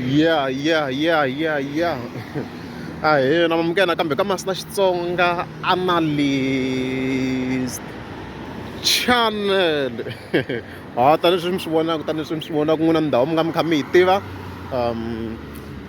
Yeah. Ahee, na mamukela nakambe ka Master Xitsonga Analyst Channel. Ha tanihileswi mi swi vonaka tanihileswi mi swi vonaka n'wina ndhawu mi nga mi kha mi yi tiva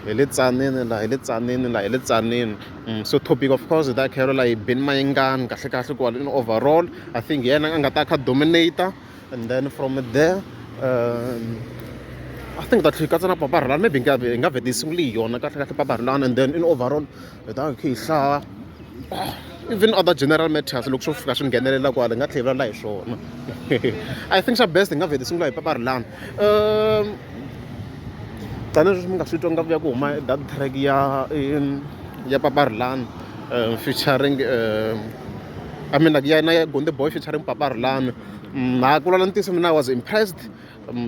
hi le Tzaneen la hi le Tzaneen la hi le Tzaneen. So topic of course hi ta kha la hi Benny Mayengani kahle kahle kwala in overall I think hi yena a nga ta kha dominate. And then from there I think ta tlhela yi katsa na Papa Rhulani maybe hi nga vheta hi sungule hi yona kahle kahle Papa Rhulani and then in overall hi ta kha hi hlaya even other general matters loko swo fika swi nghenelela kwala hi nga tlhela hi vulavula hi swona. I think xa best hi nga vheta hi sungula hi Papa Rhulani. Tanihileswi mi nga swi twa nga ku ya ku huma that track ya Papa Rhulani featuring I mean like ya na ya Gonde Boy featuring Papa Rhulani. Ha ku vulavula ntiyiso mina I was impressed.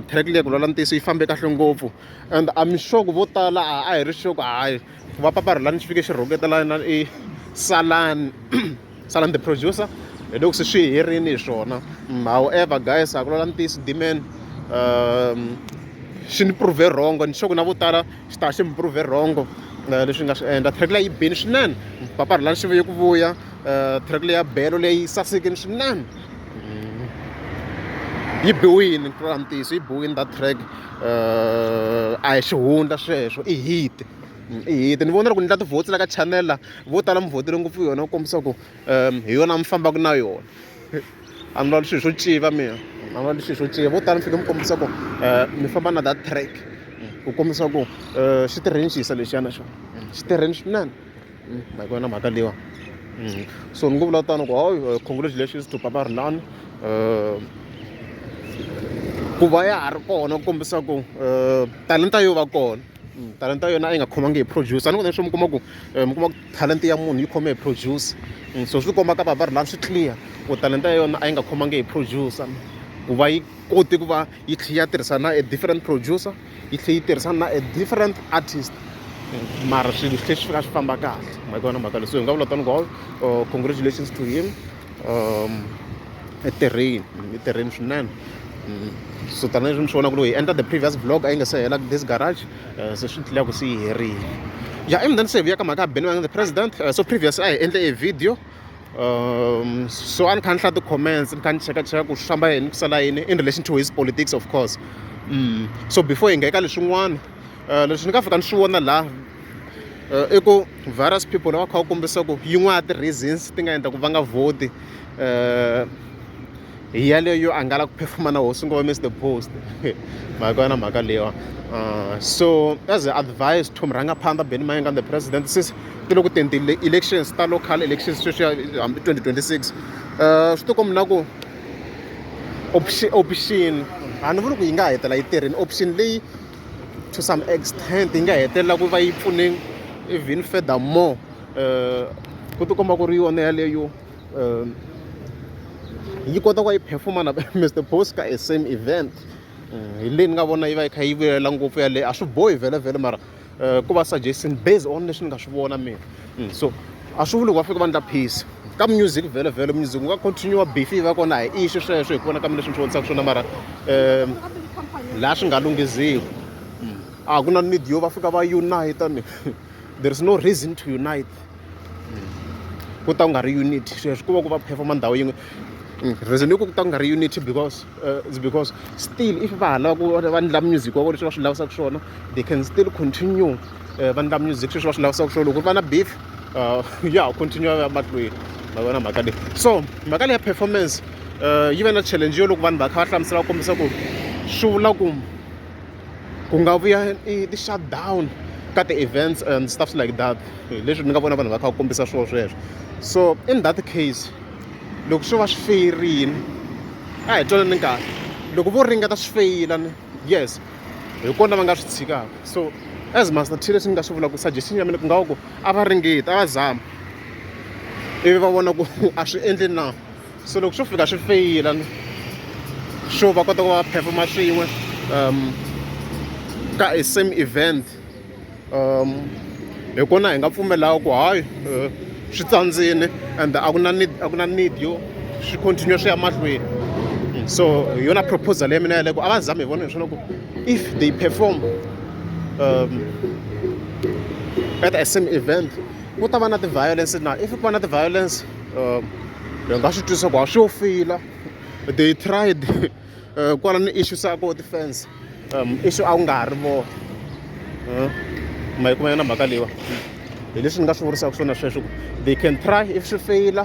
Track liya ku vulavula ntiyiso yi fambe kahle ngopfu and I'm sure ku vo tala a hi ri sure ku hayi va Papa Rhulani xi fike xi rhuketela na i Salani Salani the producer hi loko se swi herile hi swona. However guys a ku vulavula ntiyiso Dman xi ni prove wrong ni sure ku na vo tala xi ta xi mi prove wrong leswi nga swi endla. Track liya yi bini swinene Papa Rhulani xi vuye ku vuya track leya belo leyi sasekile swinene. Yi biwile ku vula ntiyiso yi biwile that track a hi xihundla sweswo i hit i hit ni vona loko ni endla ti-votes la ka channel la vo tala mi vhotile ngopfu yona ku kombisa ku hi yona mi fambaka na yona a ni vuli swilo swo civa mina a ni vuli swilo swo civa vo tala mi fike mi kombisa ku mi famba na that track ku kombisa ku xi tirheni xiyisa lexiyana xona xi tirheni swinene. Ma yi vona mhaka leyiwa so ni ngo vula tano ku hayi congratulations to Papa Rhulani ku va ya ha ri kona ku kombisa ku talenta yo va kona talenta ya yona a yi nga khomangi hi producer a ni ku leswi mi kuma ku mi kuma ku talenta ya munhu yi khome hi producer so swi komba ka Papa Rhulani swi clear ku talenta ya yona a yi nga khomangi hi producer ku va yi kote ku va yi tlhela ya tirhisana na a different producer yi tlhela yi tirhisana na a different artist mara swilo swi tlhela swi fika swi famba kahle ma yi vona mhaka leyi so hi nga vula tano ku congratulations to him i tirhile i tirhile swinene so tanihileswi mi swi vonaka loko hi endla the previous vlog a yi nga se hela this garage se swi tlula ku se yi herile ya and then se hi vuya ka mhaka ya Benny Mayengani the president so previous a hi endle a video so a ni kha ni hlaya ti-comments ni kha ni cheka cheka ku swi famba yini ku sala yini in relation to his politics of course so before hi nghena ka leswin'wana leswi ni nga fika ni swi vona laha i ku various people lava kha va kombisa ku yin'wana ya ti-reasons ti nga endla ku va nga vhoti hi yaleyo a nga la ku perform-a na hosi ngopfu Mister Post mhaka yona mhaka leyiwa so as a advice to murhangaphandla Benny Mayengani the president since ti le ku teni ti-elections ta local elections sweswiya hambi 2026 swi ti komba na ku option option a ni vuli ku yi nga hetelela yi tirhile option leyi to some extent yi nga hetelela ku va yi pfune even further more ku tikomba ku ri yona yaleyo yi kota ku va yi perform-a na Mister Post ka a same event hi leyi ni nga vona yi va yi kha yi vuyelela ngopfu yaleyo a swi bohi vhele vhele mara ku va suggestion based on leswi ni nga swi vona mina so a swi vuli ku va fika va endla peace ka music vhele vhele music wu nga continue beef yi va kona a hi issue sweswo hi ku vona ka mina leswi ni swi vonisaka swona mara laha swi nga lunghiziwi a ku na need yo va fika va unite ni there is no reason to unite ku ta ku nga ri unity sweswo ku va ku va perform-a ndhawu yin'we reason i ku ku ta ku nga ri unity because it's because still if va ha lava ku va endla music wa vona leswi va swi lavisaka swona they can still continue va endla music sweswi va swi lavisaka swona loko va na beef ya ha continue ya mahlweni ma vona mhaka leyi so mhaka leyi ya performance yi ve na challenge yo loko vanhu va kha va hlamusela va kombisa ku swi vula ku ku nga vuya i ti-shutdown ka ti-events and stuff like that leswi ni nga vona vanhu va kha va kombisa swona sweswo so in that case loko swo va swi feyirini a hi twanani kahle loko vo ringeta swi feyila ni yes hi kona va nga swi tshikaka so as Master T leswi ni nga swi vulaka suggestion ya mina ku nga va ku a va ringeti a va zama ivi va vona ku a swi endli na so loko swo fika swi feyila swo va kota ku va perform-a swin'we ka a same event hi kona hi nga pfumelaka ku hayi swi tsandzile and a ku na need a ku na need yo swi continue swi ya mahlweni so hi yona proposal ya mina yaleyo ku a va zami hi vona hi swona ku if they perform At a same event ku ta va na ti-violence na if ku va na ti-violence hi nga swi twisisa ku a swi yo fila they tried kwala ni issue sa ko ti-fans issue a ku nga ha ri vona ma yi kuma yona mhaka leyiwa hi leswi ni nga swi vurisaka swona sweswo ku they can try if swi feyila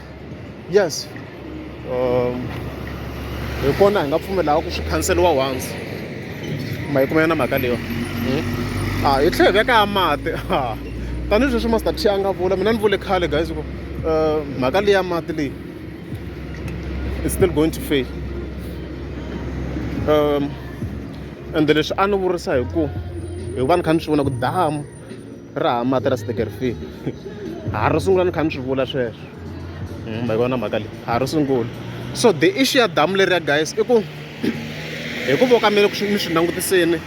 yes hi kona hi nga pfumelaka ku swi khanseliwa once ma yi kuma yona mhaka leyiwa a hi tlhela hi veka ya mati tanihi sweswi Master T a nga vula mina ni vule khale guys ku mhaka leyi ya mati leyi is still going to fail ende leswi a ni vurisa hi ku hikuva ni kha ni swi vona ku damu ra ha mati ra Sterkfontein ha ro sungula ni kha ni swi vula sweswo ma yi vona mhaka leyi ha ro sungula so the issue ya damu leriya guys i ku hi ku voka mina ni swi langutiseni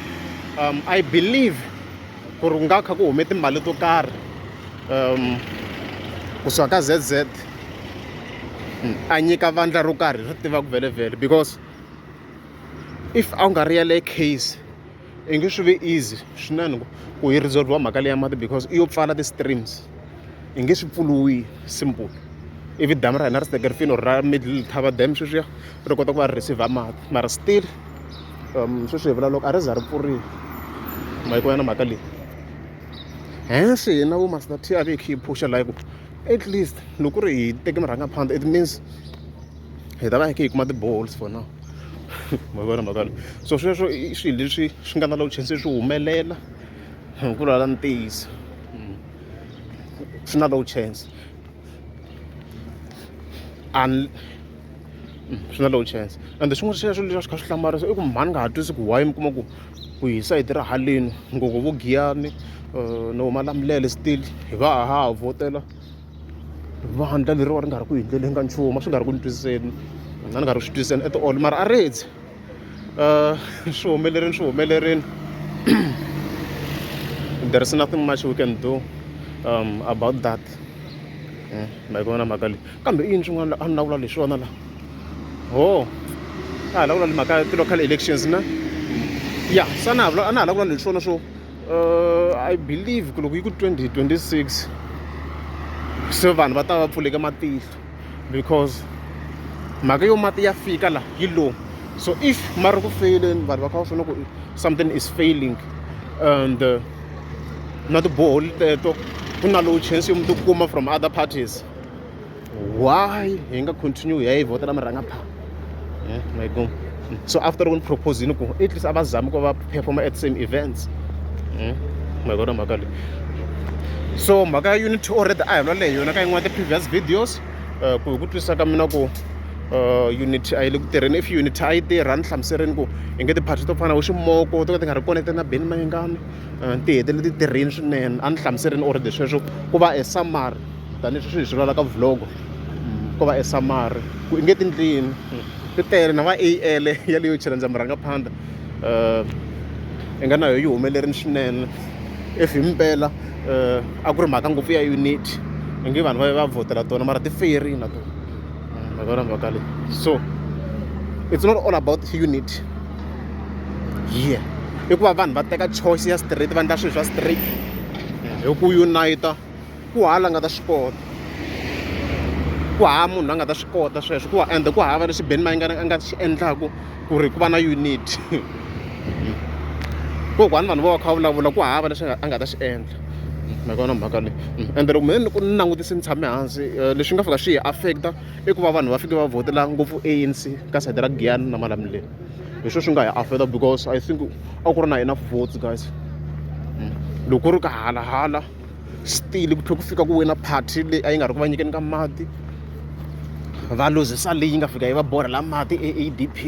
I believe ku ri ku nga kha ku hume timali to karhi kusuka ka Z_Z a nyika vandla ro karhi ri tivaka vhele because if a ku nga ri yaleyo case i nge swi ve easy swinene ku yi resolve mhaka leyi ya mati because i yo pfala ti-streams i nge swi pfuriwi simple ivi damu ra hina ri Sterkfontein or ra Middle Letaba Dam sweswiya ri kota ku va ri receive mati mara still sweswi hi vula loko a ri za ri pfurile ma yi na mhaka leyi hence hina vo Master T a ve hi kha hi phusha la ku at least loko ku ri hi teke murhangaphandle it means hi ta va hi kha hi kuma ti-boreholes for now ma vona mhaka leyi so sweswo i swilo leswi swi nga na low chance swi humelela hi ku lava ntiyiso swi na low chance and swi na low chance ende xin'wana xexo leswi a swi kha swi hlamarisa i ku mhani nga ha twisi ku why mi kuma ku ku hi sayiti ra haleni ngopfu vo Giyani no Malamulele still hi va ha ha vhotela vandla leriwa ri nga ri ku hi ndleleni ka nchumu a swi nga ri ku ni twisiseni a ni nga ri ku swi twisiseni at all mara a redzi swi humelerini swi humelerini there is nothing much we can do about that ma yi vona mhaka leyi kambe i yini swin'wana a ni lawula leswiwona la ho a ha lawula mhaka ya ti-local elections na ya se a na ha a na ha lawula leswiwona swo I believe ku loko yi ku 2026 se vanhu va ta va pfuleke matihlo because mhaka yo mati ya fika la yi low so if ma ri ku feyileni vanhu va kha va swi vona ku something is failing and na tiboholi teto ku na low chance yo mi tikuma from other parties why hi nga continue hi ya yi vhotela murhangaphala ma yi kuma so after loko ni propose-ini ku at least a va zami ku va performa at same events ma yi vona mhaka leyi so mhaka ya unity already a hi vulavula hi yona ka yin'wana ti-previous videos ku hi ku twisisa ka mina ku unity a yi le ku tirheni if unity a yi tirha ni hlamuserini ku hi nge tiphati to fana na vo ximoko to ka ti nga ri connected na Benny Mayengani ti hetelele ti tirhini swinene a ni hlamuserini already sweswo ku va a summary tanihi sweswi hi swi vulaka ka vlog ko va a summary ku i nge tindlini ti tele na va A_L yaleyo challenge murhangaphandle i nga na yo yi humelerile swinene if hi mpela a ku ri mhaka ngopfu ya unity i nge vanhu va va vhotela tona mara ti feyerini na tona ma vona mhaka leyi so it's not all about unity yeah i ku va vanhu va teka choice ya straight va endla swilo swa straight hi ku unite ku hala nga ta swi kota ku hava munhu la nga ta swi kota sweswo ku ende ku hava lexi Benny Mayengani a nga xi endlaku ku ri ku va na unity kokwani vanhu vo va kha va vulavula ku hava lexi a nga ta xi endla ma vona mhaka leyi ende loko mina ni ku ni langutise ni tshame hansi leswi nga fika swi hi affect-a i ku va vanhu va fike va vhotela ngopfu A_N_C ka sayiti ra Giyani na Malamulele hi swona swi nga hi affect-a because I think a ku ri na enough votes guys loko ku ri ka hala hala still ku tlhela ku fika ku wina party leyi a yi nga ri ku va nyikeni ka mati va luzisa leyi nga fika yi va borhela mati A_A_D_P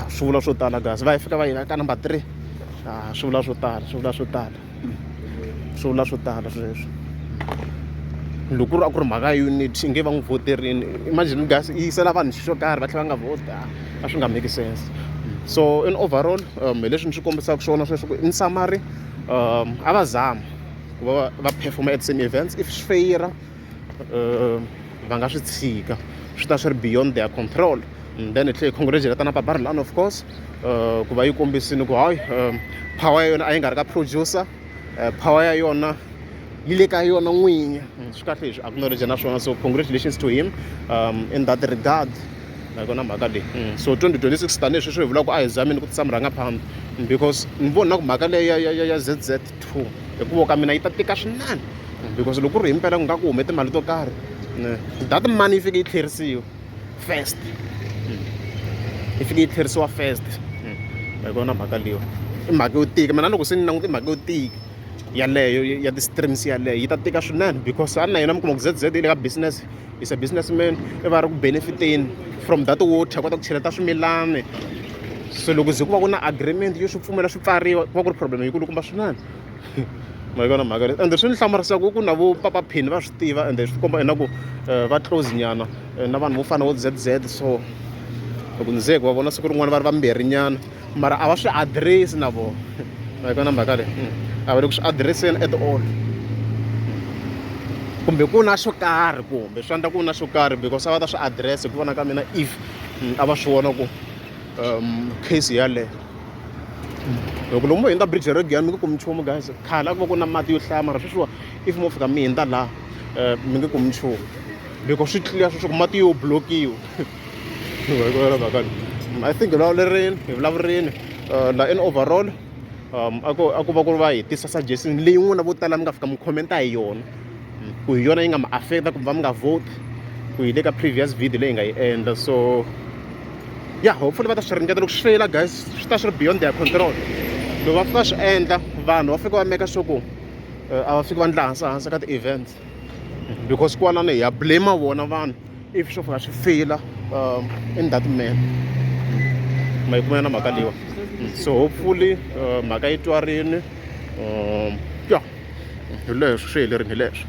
swi vula swo tala guys va yi fika va yi ka number 3 swi vula swo tala swi vula swo tala swi vula swo tala sweswo loko ku ri a ku ri mhaka ya unity i nge va n'wi vhoterini imagine guys yi yisela vanhu xilo xo karhi va tlhela va nga vhoti a swi nga make sense so in overall hi leswi ni swi kombisaka swona sweswo ku in summary a va zama ku va va perform at same events if swi feyira va nga swi tshika swi ta swi ri beyond their control and then hi tlhela hi congratulate na Papa Rhulani of course ku va yi kombisile ku hayi Power ya yona a yi nga ri ka producer, power ya yona yi le ka yona n'winyi. Swi kahle hi swi acknowledge na swona, so congratulations to him in that regard. Nakona mhaka leyi, so 2026 tanihi sweswi hi vulaka ku a hi zameni ku tisa murhangaphambi, because ni vona na ku mhaka leyi ya ZZ2 hi ku ka mina yi ta tika swinene, because loko ku ri himpela ku nga ku hume timali to karhi, that money yi fike yi tlherisiwa first, yi fike yi tlherisiwa first. Hi kona mhaka leyiwa i mhaka yo tika. Mina loko se ni languta i mhaka yo tika yaleyo ya ti-streams yaleyo, yi ta tika swinene, because a na yena mi kuma ku ZZ yi le ka business, is a businessman, i va ri ku benefiteni from that water, kota ku cheleta swimilani. So loko ze ku va ku na agreement yo swi pfumela swi pfariwa, ku va ku ri problem yikulukumba swinene. Ma yi vona mhaka leyi? Ende swi ni hlamarisaka ku na vo Papa Phini va swi tiva, ende swi komba ingaku va close nyana na vanhu vo fana na vo ZZ. So loko ni ze ku va vona siku rin'wana va ri vambirhi nyana, mara a va swi address na vona. Ma yi vona mhaka leyi? A va le ku swi addresseni at all, kumbe ku na xo karhi, kumbe swi endla ku na xo karhi, because a va ta swi address hi ku vona ka mina if a va swi vona ku case yaleyo. Loko lomu mo hundza bridge ra Giyani mi nge kumi nchumu, guys. Khale a ku va ku na mati yo hlaya, mara sweswiwa if mo fika mi hundza laha, mi nge kumi nchumu, because swi clear sweswo ku mati yo blokiwa. Mhaka I think hi vulavulerini, hi vulavurini la in overall, a ku va ku ri va hi tisa suggestion leyi n'wina vo tala mi nga fika mi commenta hi yona, ku hi yona yi nga mi affecta ku va mi nga vote ku hi le ka previous video leyi hi nga yi endla. So yeah, hopefully va ta swi ringeta. Loko swi feyila, guys, swi ta swi ri beyond their control. Loko va fika swi endla, vanhu va fika va make sure ku a va fiki va ndla hansi hansi ka ti-events, because kwalano hi ya blame vona vanhu if swo fika swi feyila in that manner. Ma yi kumela na mhaka leyiwa? So hopefully mhaka yi twarini. Yeah, hi leswo, swi helerini hi leswo.